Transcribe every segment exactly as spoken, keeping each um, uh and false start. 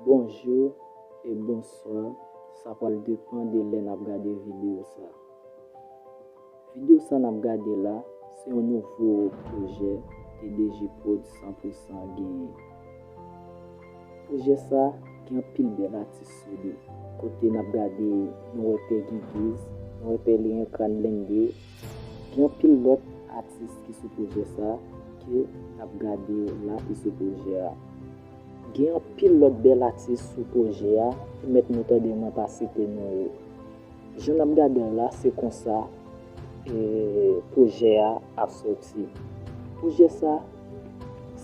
Bonjou e bonswa, sa pral depann de lè n ap gade videyo sa. Videyo sa n ap gade la, se yon nouvo pwojè T D J Prod san pou san genyen. Pwojè sa gen anpil bèl atis sou li. Kote n ap gade, nou wè Pè Gigiz, nou wè Pè Liren Kran Blende. Gen anpil lòt atis ki sou pwojè sa ke n ap gade la ki sou pwojè a. Gen anpil lòt bèl atis sou pwojè a ki mèt nou tande mwen pa site non yo. Jan n ap gade l la, se konsa e, pwojè a ap soti. Pwojè sa,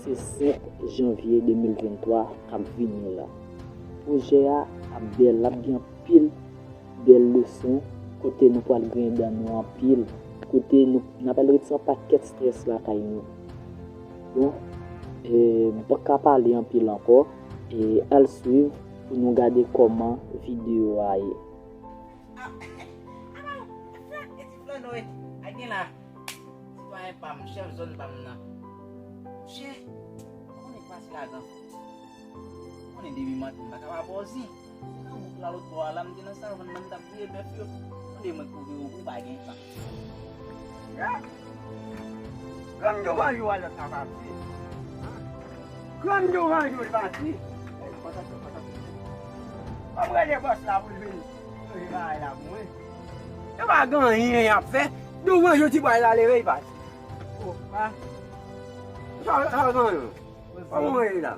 se senk janvye de mil venntwa k ap vini la. Pwojè a ap bèl, l ap gen anpil bèl leson, kote nou pral griyen dan nou anpil, kote nou, n ap al retire yon pakèt estrès lakay nou. Bon, e, m p ap ka pale anpil ankò, e al swiv pou nou gade kòman videyo a ye. Ah, ah, ah, e ti flannè, a gen la. Sitwayen pa m, chèf zòn pa m nan. Monchè, ou konnen pase ladan. Ou konnen depi maten, m pa ka pa bòzi. Se nan bouk la lòt bò a la, m te nan savann nan, m t ap griye bèf yo. Tande mwen kouvri w, ou pa gen tan. Ya! Grann yo vanjou a lòt la pati. Grann yo vanjou l pati. Kòman rele bòs la pou l vin? Yo pa gen anyen y ap fè. Douvan yo ti bway la leve y pati. Oh, pa. Sa, sa gen anyen. Kòman w ye la?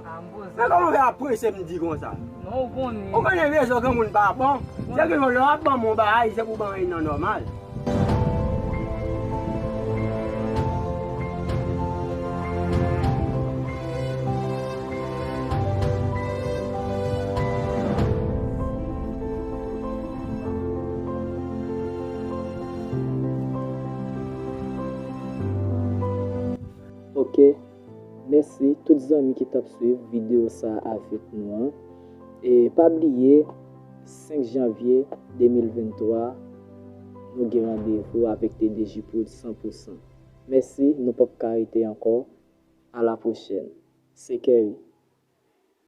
Men kòman w fè ap prese m di konsa? Non, ou konnen. Ou konnen rezon granmoun pa bon. Se ke yon lè w ap ban m yon bagay, se pou ban yon nan nòmal. Ok, mèsi tout zanmi ki t ap swiv videyo sa avèk nou an. E pa bliye, senk janvye de mil venntwa, nou gen randevou avèk T D J Prod san pou san. Mèsi, nou p ap ka rete ankò. A la pwochèn. Se Kerry.